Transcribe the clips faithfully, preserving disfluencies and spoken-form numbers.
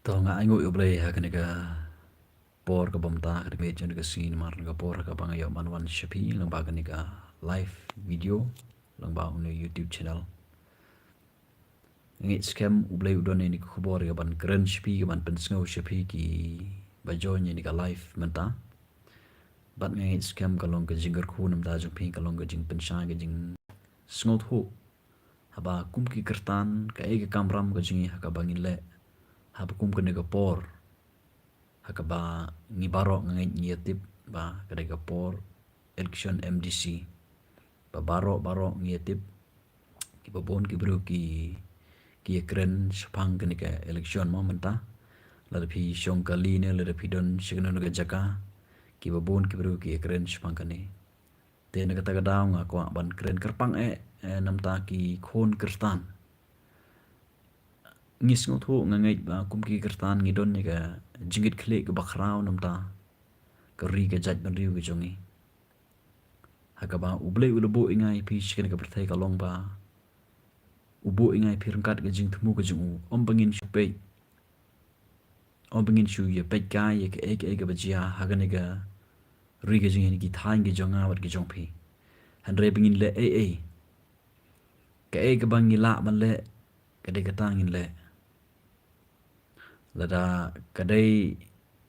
To nga ainguh ïa U Blei ha kane ka por kaba mynta, ka dei ka sngi namar ka por kaba nga ïoh ban wan sha phi lyngba kane ka live video lyngba une u YouTube channel. Nga ngeit skhem U Blei u don ïa kane ka khubor kaban kren sha phi, kaban pynsngew sha phi kiba join ïa kane ka live mynta. Bad nga ngeit skhem ka long ka jingkyrkhu namar jong phi, ka long ka jingpynshai, ka jingsngewthuh haba kum ki kyrtan kaei ka kamram ka jong ngi ha kaba ngin leh haba kum kane ka por ha kaba ngi baroh nga ngeit ngi ïatip ba ka dei ka por election M D C. Ba baroh baroh ngi ïatip, kiba bun ki briew ki, ki ïakren shaphang kane ka election mo mynta. Lada phi shong kali ne lada phi don sha kano kano ka jaka, kiba bun ki briew ki ïakren shaphang kane. Te na kata ka daw nga kwah ban kren kyrpang eh, eh namar ki khun kyrtan. Ngi sngewthuh, nga ngeit ba kum ki kyrtan ngi don ïa ka jingkitkhlieh kaba khraw namar ka ri ka jaitbynriew ka jong ngi. Ha kaba U Blei u la buh ïa nga ïa phi sha kane ka pyrthei ka long ba u buh ïa nga ïa phi ryngkat ka jingthmu ka jong u. Ym ba ngin shu peit, ym ba ngin shu ïa peit kai ïa kaei kaei kaba jia ha kane ka ri ka jong ngi, ki thaiñ ki jong nga bad ki jong phi. Hynrei ba ngin leh ei ei. Kaei kaba ngi lah ban leh, ka dei kata ngin leh. Lada ka dei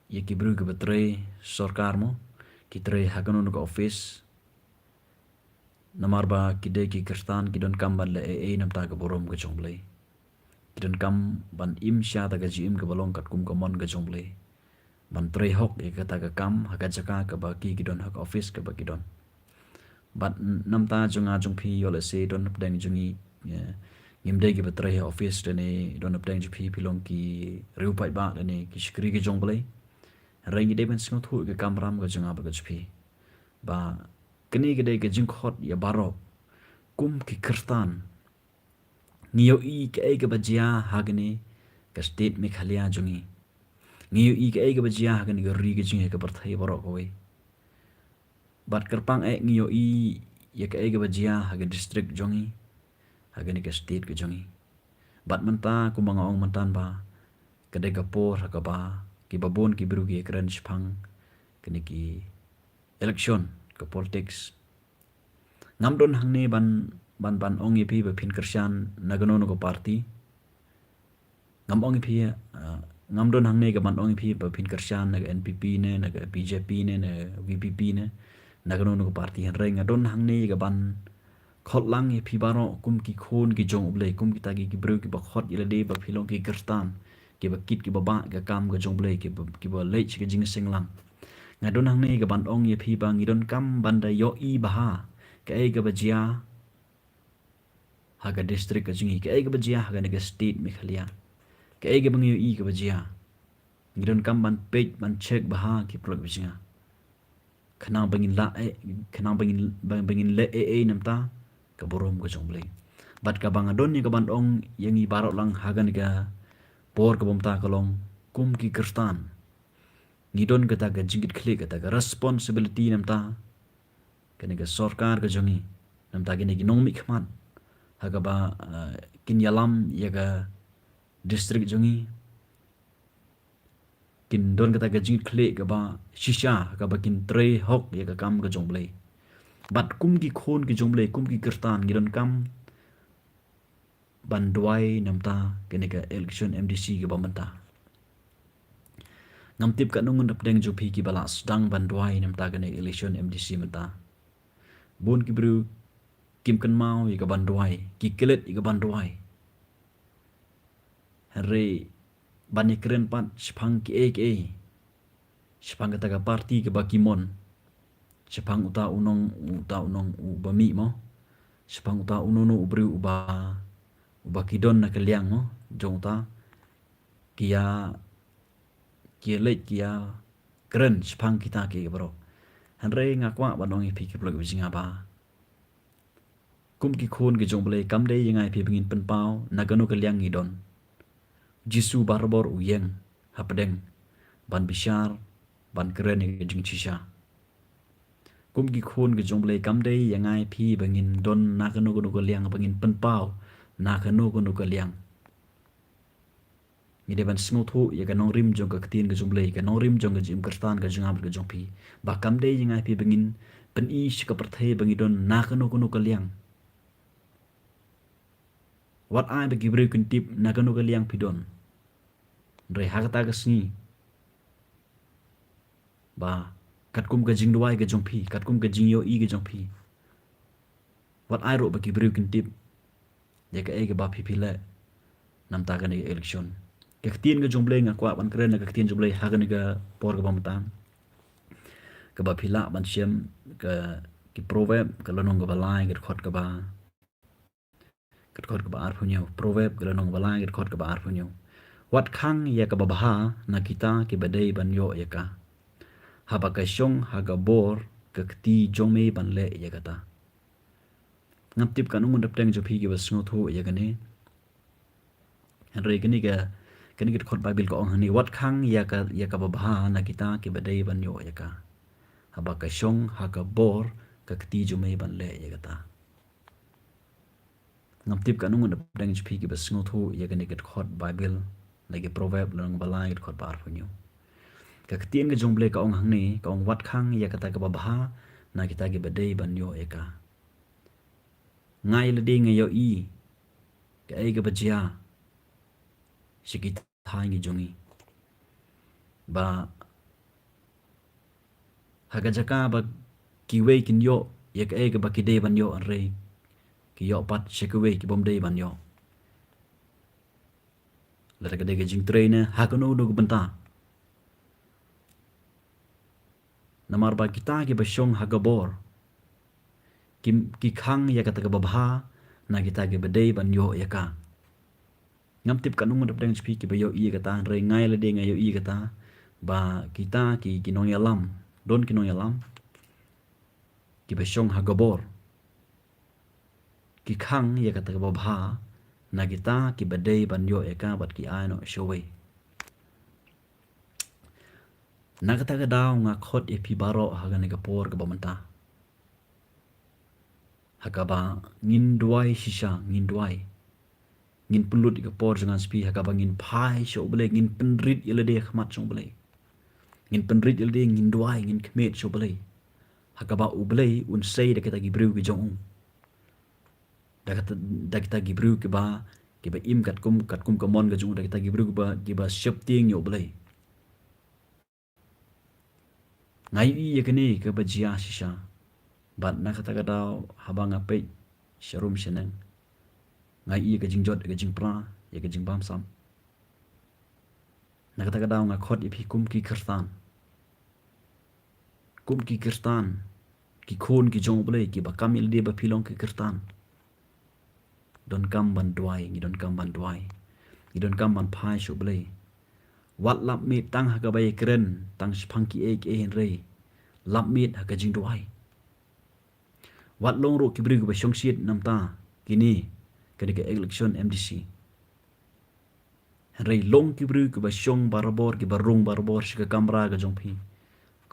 ïa ki briew kiba trei sorkar mo, ki trei ha kano kano ka office, namar ba ki dei ki kyrtan, ki donkam ban leh ei ei namar ka burom ka jong U Blei. Ki donkam ban im sha kata ka jingim kaba long katkum ka mon ka jong U Blei, ban trei hok ïa kata ka kam ha ka jaka kaba ki, ki don, ha ka office kaba ki don. Bad namar jong nga jong phi, ïoh lehse don hapdeng jong ngi, eh, ngim dei kiba trei ha office, lane don hapdeng jong phi phi long ki riewpaidbah lane ki shakri ki jong U Blei. Hynrei ngi dei ban sngewthuh ïa ka kamram ka jong nga bad ka jong phi ba kane ka dei ka jingkhot ïa baroh kum ki kyrtan. Ngi ïohi kaei kaba jia ha kane ka state Meghalaya jong ngi. Ngi ïohi kaei kaba jia ha kane ka ri ka jong ngi, ha ka pyrthei baroh kawei. Bad kyrpang eh ngi ïohi ïa kaei kaba jia ha ka district jong ngi, ha kane ka state ka jong ngi. Bad mynta kumba nga ong mynta ba ka dei ka por ha kaba kiba bun ki briew ki ïakren shaphang kane ki election, ka politics. Ngam don hangne ban, ban, ban ong ïa phi ba phin kyrshan na kano kano ka party. Ngam ong ïa phi, ah, ngam don hangne kaban ong ïa phi ba phin kyrshan na ka N P P ne, na ka B J P ne, na ka V P P ne, na kano kano ka party. Hynrei nga don hangne kaban khot lang ïa phi baroh kum ki khun ki jong U Blei, kum kita ki, ki briew kiba khot ïa lade ba phi long ki kyrtan, kiba kit kiba bah ïa ka kam ka jong U Blei, kiba, kiba leit sha ka jingseng lang. Nga don hangne kaban ong ïa phi ba ngi donkam ban da ïohi bha kaei kaba jia ha ka district ka jong ngi, kaei kaba jia ha kane ka state Meghalaya, kaei kaba ngi ïohi kaba jia. Ngi donkam ban peit, ban check bha, ki paralok ba jong nga, khnang ba ngin lah eh, khnang ba ngin, ba, ba ngin leh eh, eh namar ka burom ka jong U Blei. Bad kaba nga don ïa kaban ong ïa ngi baroh lang ha kane ka por kaba mynta ka long kum ki kyrtan, ngi don kata ka jingkitkhlieh, kata ka responsibility namar kane ka sorkar ka jong ngi, namar kine ki nongmihkhmat, ha kaba, eh, kin ïalam ïa ka district jong ngi, kin don kata ka jingkitkhlieh kaba shisha ha kaba kin trei hok ïa ka kam ka jong U Blei. Bad kum ki khun ki jong U Blei, kum ki kyrtan, ngi donkam ban duwai namar kane ka election M D C kaba mynta. Ngam tip katno ngut hapdeng jong phi kiba la sdang ban duwai namar kane election M D C mynta. Bun ki briew kim kynmaw ïa kaban duwai, ki klet ïa kaban duwai. Hynrei ban ïakren pat shaphang kiei kiei, shaphang kata ka party kaba ki mon, shaphang uta u nong, uta u nong uba mih mo, shaphang uta uno uno u briew uba, uba ki don na ka liang mo jong uta, ki ïa, ki ïa leit ki ïa kren shaphang kita kiei kiei baroh. Hynrei nga kwah ban ong ïa phi ki paralok ba jong nga ba kum ki khun ki jong U Blei, kam dei ïa nga ïa phi ba ngin pynpaw na kano ka liang ngi don. U Jisu barabor u ïeng hapdeng ban bishar, ban kren ïa ka jingshisha. Kum ki khun ki jong U Blei, kam dei ïa nga ïa phi ba ngin don na kano kano ka liang, ba ngin pynpaw na kano kano ka liang. Ngi dei ban sngewthuh ïa ka nongrim jong ka ktien ka jong U Blei, ka nongrim jong ka jingim Khristan ka jong nga bad ka jong phi. Ba kam dei ïa nga ïa phi ba ngin pyni sha ka pyrthei ba ngi don na kano kano ka liang. Wat ai ba ki briew kin tip na kano ka liang phi don. Hynrei ha kata ka sngi, ba katkum ka jingduwai ka jong phi, katkum ka jingïohi ka jong phi, wat ai ruh ba ki briew kin tip ïa kaei kaba phi phi leh namar kane ka election. Ka ktien ka jong U Blei, nga kwah ban kren na ka ktien jong U Blei ha kane ka por kaba mynta, kaba phi lah ban shem, ka, ki Proverb ka lynnong kaba lai, ka dkhot kaba, ka dkhot kaba arphew hynñiew. Proverb ka lynnong kaba lai, ka dkhot kaba arphew hynñiew. Wat khang ïa kaba bha na kita kiba dei ban ïoh ïa ka, haba ka shong ha ka bor ka kti jong me ban leh ïa kata. Ngam tip katno ngut na pdeng jong phi kiba sngewthuh ïa kane. Hynrei kane ka, kane ka dkhot Baibl ka ong hangne, wat khang ïa ka, ïa kaba bha na kita kiba dei ban ïoh ïa ka, haba ka shong ha ka bor ka kti jong me ban leh ïa kata. Ngam tip katno ngut na pdeng jong phi kiba sngewthuh ïa kane ka dkhot Baibl, na ki Proverb lynnong ba lai, ka dkhot ba arphew hynñiew. Ka ktien ka jong U Blei ka ong hangne, ka ong, wat khang ïa kata kaba bha na kita kiba dei ban ïoh ïa ka. Nga ïa lade nga ïohi kaei kaba jia sha ki thaiñ ki jong ngi, ba ha ka jaka ba kiwei kin ïoh ïa kaei kaba ki dei ban ïoh, hynrei ki ïoh pat sha kiwei ki bym dei ban ïoh. Lada ka dei ka jingtrei ne ha kano kano ka bynta. Namar ba kita kiba shong ha ka bor ki, ki khang ïa kata kaba bha na kita kiba dei ban ïoh ïa ka. Ngam tip katno ngut na pdeng jong phi kiba ïohi ïa kata, hynrei nga ïa lade nga ïohi ïa kata, ba kita ki, ki nongïalam, don ki nongïalam kiba shong ha ka bor ki khang ïa kata kaba bha na kita kiba dei ban ïoh ïa ka bad ki ai noh shawei. Na kata ka daw nga khot ïa phi baroh ha kane ka por kaba mynta, ha kaba ngin duwai shisha, ngin duwai, ngin pynlut ïa ka por jong nga sha phi, ha kaba ngin phai sha U Blei, ngin pynrit ïa lade ha khmat jong U Blei. Ngin pynrit ïa lade, ngin duwai, ngin khmih sha U Blei, ha kaba U Blei un sei da kita ki briew ki jong u, da kita, da kita ki briew kiba, kiba im katkum, katkum ka mon ka jong u, da kita ki briew kiba, kiba sheptieng ïa U Blei. Nga ïohi ïa kane kaba jia shisha. Bad na kata ka daw haba nga peit sharum shaneng, nga ïohi ïa ka jingjot, ïa ka jingpra, ïa ka jingbamsap. Na kata ka daw nga khot ïa phi kum ki Khristan, kum ki Khristan, ki khun ki jong U Blei, kiba kam ïa lade ba phi long ki Khristan. Donkam ban duwai, ngi donkam ban duwai. Ngi donkam ban phai sha U Blei. Wat lap miet tang ha kaba ïakren tang shaphang kiei kiei, hynrei lap miet ha ka jingduwai. Wat long ruh ki briew kiba shongshit namar kine, kane ka election M D C. Hynrei long ki briew kiba shong barabor, kiba rung barabor sha ka kamra ka jong phi.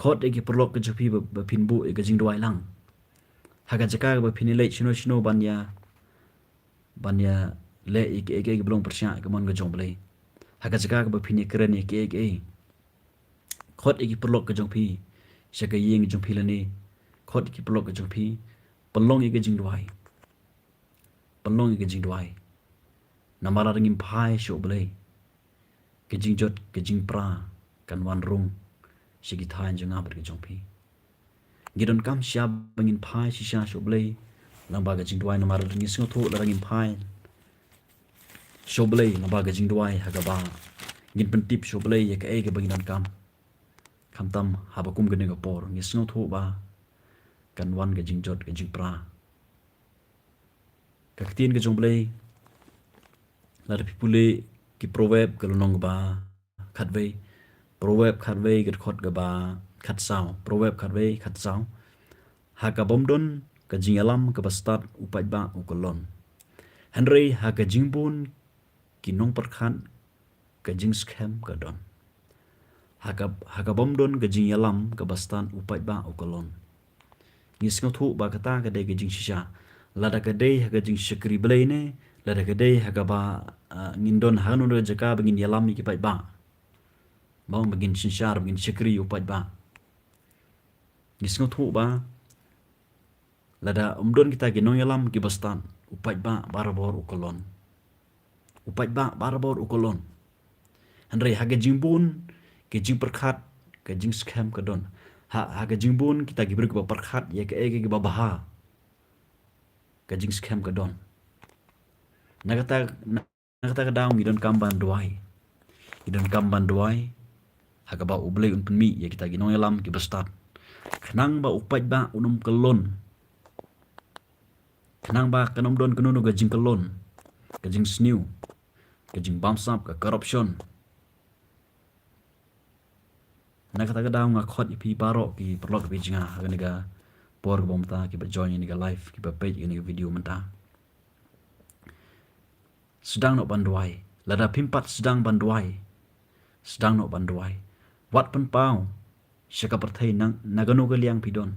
Khot ïa ki paralok ka jong phi ba, ba phin buh ïa ka jingduwai lang. Ha ka jaka kaba phin ïaleit shano shano ban ïa, ban ïaleh ïa kiei kiei kiba long pyrshah ïa ka mon ka jong U Blei, ha ka jaka kaba phin ïakren ïa kiei kiei, khot ïa ki paralok ka jong phi sha ka ïing ka jong phi lane khot ïa ki paralok ka jong phi. Pynlong ïa ka jingduwai. Pynlong ïa ka jingduwai. Namar lada ngim phai sha U Blei, ka jingjot, ka jingpra kan wan rung sha ki thaiñ jong nga bad ka jong phi. Ngi donkam shisha ba ngin phai shisha sha U Blei lyngba ka jingduwai, namar lada ngi sngewthuh lada ngim phai sha U Blei lyngba ka jingduwai, ha kaba ngin pyntip sha U Blei ïa kaei kaba ngi donkam. Khamtam haba kum kane ka por, ngi sngewthuh ba kan wan ka jingjot, ka jingpra. Ka ktien ka jong U Blei, lada phi pule ki Proverb ka lynnong kaba khatwei, Proverb khatwei ka dkhot kaba khatsaw, Proverb khatwei khatsaw. Ha ka bym don ka jingïalam kaba stad u paidbah u kyllon, hynrei ha ka jingbun ki nongpyrkhat ka jingskhem ka don. Ha ka, ha ka bym don ka jingïalam kaba stad u paidbah u kyllon. Ngi sngewthuh ba kata ka dei ka jingshisha. Lada ka dei ha ka jingshakri Blei ne, Lada ka dei ha kaba, ah, ngin don ha kano kano ka jaka ba ngin ïalam ïa ki paidbah, ba ngin synshar, ba ngin shakri ïa u paidbah, ngi sngewthuh ba lada ym don kita ki nongïalam kiba stad, u paidbah barabor u kyllon. U paidbah barabor u kyllon. Hynrei ha ka jingbun ka jingpyrkhat, ka jingskhem ka don. Ha, ha ka jingbun kita ki briew kiba pyrkhat ïa kaei kaei kaba bha, ka jingskhem ka don. Na kata, na kata ka daw ngi donkam ban duwai. Ngi donkam ban duwai ha kaba U Blei un pynmih ïa kita ki nongïalam kiba stad, khnang ba u paidbah un ym kyllon, khnang ba kan ym don kano kano ka jingkyllon, ka jingsniew, ka jingbamsap, ka corruption. Na kata ka daw nga khot ïa phi baroh ki paralok, phi jngai ha kane ka por kaba mynta, kiba join ïa kane ka live, kiba peit ïa kane ka video mynta. Sdang noh ban duwai. Lada phim pat sdang ban duwai, sdang noh ban duwai. Wat pynpaw sha ka pyrthei na, na kano ka liang phi don.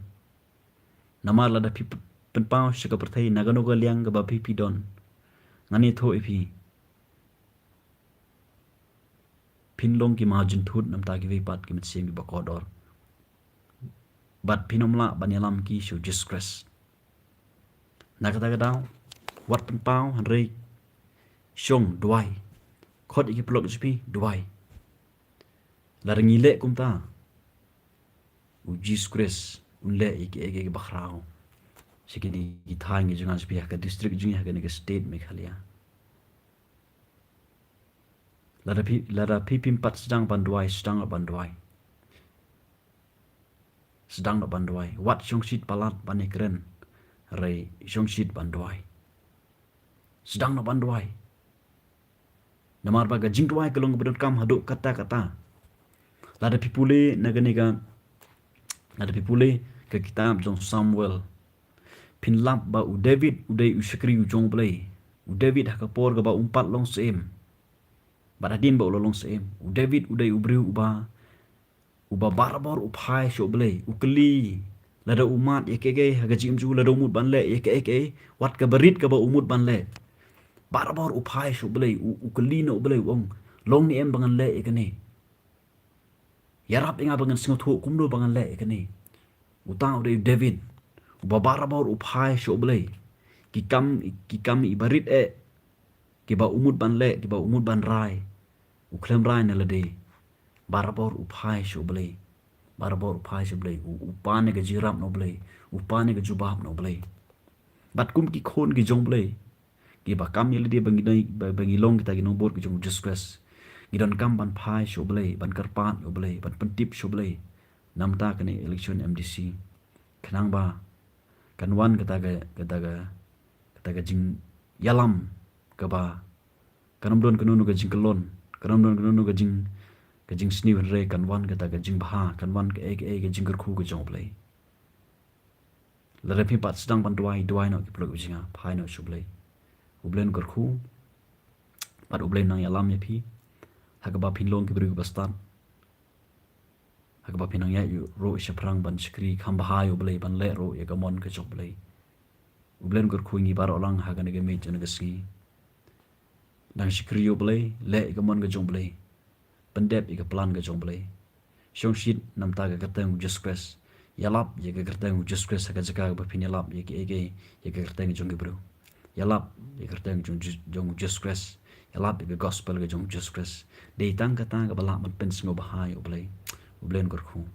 Namar lada phi p-, pynpaw sha ka pyrthei na kano ka liang kaba phi, phi don, ngan ïathuh ïa phi, phin long ki mawjynthut namar ki vei pat ki mynsiem kiba kordor. Bad phin ym lah ban ïalam ki sha u Jisu Khrist. Na kata ka daw, wat pynpaw, hynrei shong duwai. Khot ïa ki paralok jong phi, duwai. Lada ngi leh kumta, u Jisu Khrist un leh ïa kiei kiei kiba khraw sha kine ki thaiñ jong nga, sha phi ha ka district jong ngi, ha kane ka state Meghalaya. Lada phi, lada phi phim pat sdang ban duwai, sdang noh ban duwai. Sdang noh ban duwai. Wat shongshit palat ban ïakren, hynrei shongshit ban duwai. Sdang noh ban duwai. Namar ba ka jingduwai ka long kaba donkam haduh katta katta. Lada phi pule na kane ka, lada phi pule ka kitab jong Samuel, phin lap ba u David u dei u shakri u jong U Blei. U David ha ka por kaba um pat long syiem, bad hadien ba u la long syiem, u David u dei u briew uba, uba barabor u phai sha U Blei, u kylli. Lada u mad ïa kiei kiei ha ka jingim jong u, lada u mut ban leh ïa kiei kiei, wat kaba rit kaba u mut ban leh, barabor u phai sha U Blei, u, u kylli na U Blei, u ong, long ne em ba ngan leh ïa kane? Ïarap ïa nga ba ngan sngewthuh kumno ba ngan leh ïa kane. Uta u dei u David, uba barabor u phai sha U Blei. Ki kam, ki kam iba rit eh, kiba u mut ban leh, kiba u mut ban rai, u khlem rai na lade. Barabor u phai sha U Blei. Barabor u phai sha U Blei. U, u pan ïa ka jingïarap na U Blei. U pan ïa ka jubab na U Blei. Bad kum ki khun ki jong U Blei, kiba kam ïa lade ba ngi dei, ba, ba ngi long kita ki nongbud ki jong U Jisu Khrist, ngi donkam ban phai sha U Blei, ban kyrpad ïa U Blei, ban pyntip sha U Blei namar kane election M D C, khnang ba kan wan kata ka, kata ka, kata ka jingïalam kaba kan ym don kano kano ka jingkyllon, kan ym don kano kano ka jing, ka jingsniew, hynrei kan wan kata ka jingbha, kan wan kaei kaei ka jingkyrkhu ka jong U Blei. Lada phi pat sdang ban duwai, duwai noh ki paralok jong nga, phai noh sha U Blei. U Blei un kyrkhu, bad U Blei un nang ïalam ïa phi ha kaba phin long ki briew kiba stad, ha kaba phin nang ïaid ruh shaphrang ban shakri kham bha ïa U Blei, ban leh ruh ïa ka mon ka jong U Blei. U Blei un kyrkhu ïa ngi baroh lang ha kane ka miet jong kane ka sngi. Nang shakri ïa U Blei, leh ïa ka mon ka jong U Blei, pyndep ïa ka plan ka jong U Blei. Shongshit namar ka kyrteng U Jisu Khrist. Ïalap ïa ka kyrteng U Jisu Khrist ha ka jaka kaba phin ïalap ïa kiei kiei, ïa ka kyrteng jong ki briew. Ïalap ïa ka kyrteng jong Jis-, jong U Jisu Khrist. Ïalap ïa ka gospel ka jong U Jisu Khrist. Dei tang kata kaba lah ban pynsngewbha ïa U Blei. U Blei un kyrkhu.